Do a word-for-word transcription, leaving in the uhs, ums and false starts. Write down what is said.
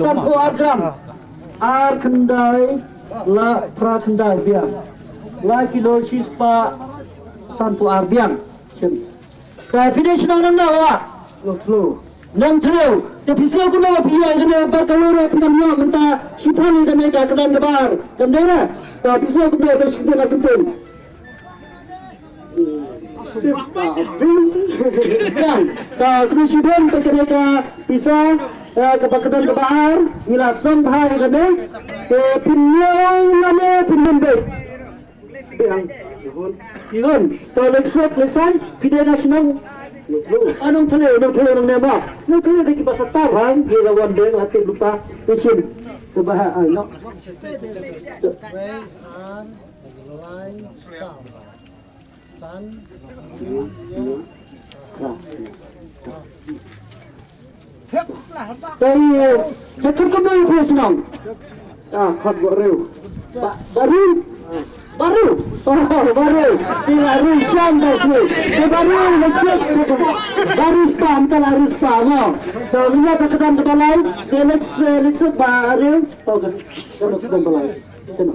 Sanphew ar gram. Ar khyndai la phra khyndai biang. Lai kilo shispah sanphew ar biang. Shim. Te phi dei shnong nangno wa? Nongthliew. Nongthliew. Te phi sngew kumno ba phi ïoh ïa kane bar kalor, phi nang ïoh mynta shiphew ïa kane ka kyrdan kaba ar? Kam dei re? Te phi sngew kumno, te shi kyntien ar kyntien. Biang. Te khublei shibun te kane ka pisa, eh, kaba kyrdan kaba ar, ngi la sngewbha ïa kane. Te phin ïoh lane phin ym beit? Biang. Ki khun. To leit suk leit san, phi dei na shnong. Nongthliew. Ah, Nongthliew, Nongthliew nangne mo. Nongthliew dei kiba sah tar hang, ki la wan dei la tip lypa. Te shim. Te ba ha, ah, no. Wei, ar, lai, saw. San. Te, eh, te khot kumno ïa phi shnong? Ah, khot Bahriew. Ba-, Bahriew? Bahriew. Oh, Bahriew. Te Bahriew sham da sni. Te Bahriew leit suk. Bahriew spah, mynta la Bahriew spah mo. So, mynta ka kyrdan kaba lai, te leit, eh, leit suk Bahriew. Oh, ka, ka kyrdan kaba lai. Te no.